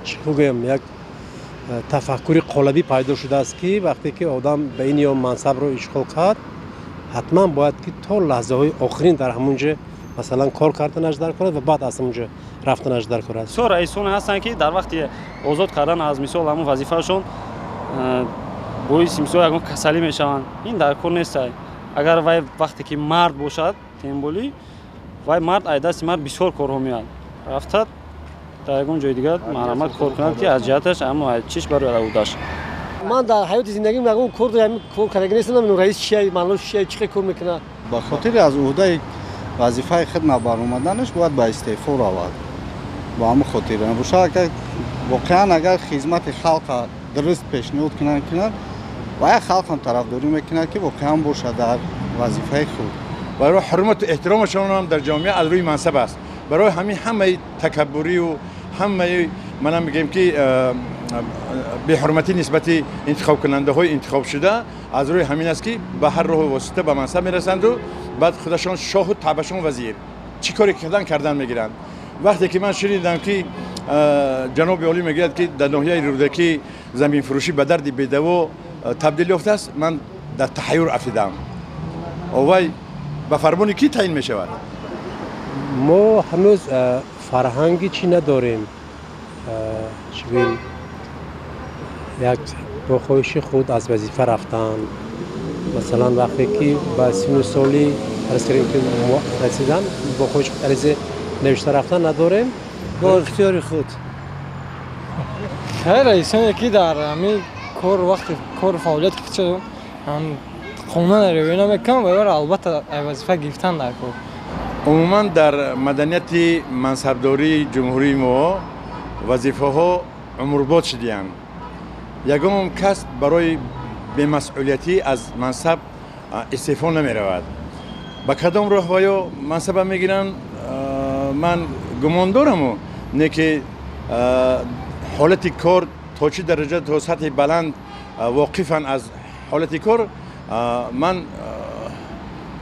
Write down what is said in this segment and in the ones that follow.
Чӣ гӯям, як тафаккури қолабӣ пайдо шудааст, ки вақте ки одам ба ин ё мансабро ишғол кард, ҳатман бояд ки то лаҳзаҳои охирин дар ҳамон ҷо, масалан, кор карданаш дар кор аст ва баъд аз ҳамон ҷо рафтанаш дар кор аст. Бисёр раисоне ҳастанд, ки дар вақти озод кардан аз, мисол, ҳамон вазифаашон боиси, мисол, ягон касалӣ мешаванд. Ин дар кор нест. Агар вай вақте ки мард бошад, тем более вай мард, ай дасти мард бисёр корҳо меояд, рафта дар ягон ҷои дигар марҳамат кор кунад, ки аз ҷиҳаташ аммо чиш барояд удаш. Ман дар ҳаёти зиндагим ягон кор кор кардаги нестам. Намедонам, раис чия, маънош чия, чӣ хел кор мекунад. Ба хотири аз уҳдаи вазифаи худ набаромаданаш бояд ба истеъфо равад. Ба ҳамин хотир бошад, агар воқеан агар хизмати халқа дуруст пешниҳод кунанд ва як халқам тарафдорӣ мекунад, ки воқеан бошад дар вазифаи худ. Барои ҳурмату эҳтиромашон ҳам дар ҷомеа аз рӯи мансаб аст. Барои ҳамин ҳамаи такаббурию ҳамаи, манам мегӯем, ки беҳурматӣ нисбати интихобкунандаҳои интихобшуда аз рӯи ҳамин аст, ки ба ҳар роҳу восита ба мансаб мерасанду баъд худашон шоҳу табашон вазир, чӣ коре кардан мегиранд. Вақте ки ман шунидам, ки ҷаноби олӣ мегӯяд, ки дар ноҳияи Рӯдакӣ заминфурӯшӣ ба дарди бедаво табдил ёфтааст, ман дар таҳайюр афтидам. Овай ба фармони кӣ таъин мешавад? Мо ҳанӯз фарҳанги чӣ надорем, чӣ гӯем, як бо хоҳиши худ аз вазифа рафтан. Масалан, вақте ки ба сину соли, фарз кардем, ки расидан, бо хоҳиши худ аризе навишта рафтан надорем. Бо ихтиёри худ. Хай, раисоне ки дар ҳамин кор вақти кору фаъолияти худшо қонун риоя намекунанд, вайро албатта вазифа гирифтан дар кор. Умуман, дар маданияти мансабдории ҷумҳурии мо вазифаҳо умрбод шудиянд. Ягон кас барои бемасъулиятӣ аз мансаб истеъфо намеравад. Ба кадом роҳ ва ё мансаба мегиранд, ман гумон дораму не, ки ҳолати кор то чӣ дараҷа, то сатҳи баланд воқифанд аз ҳолати кор, ман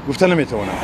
гуфта наметавонам.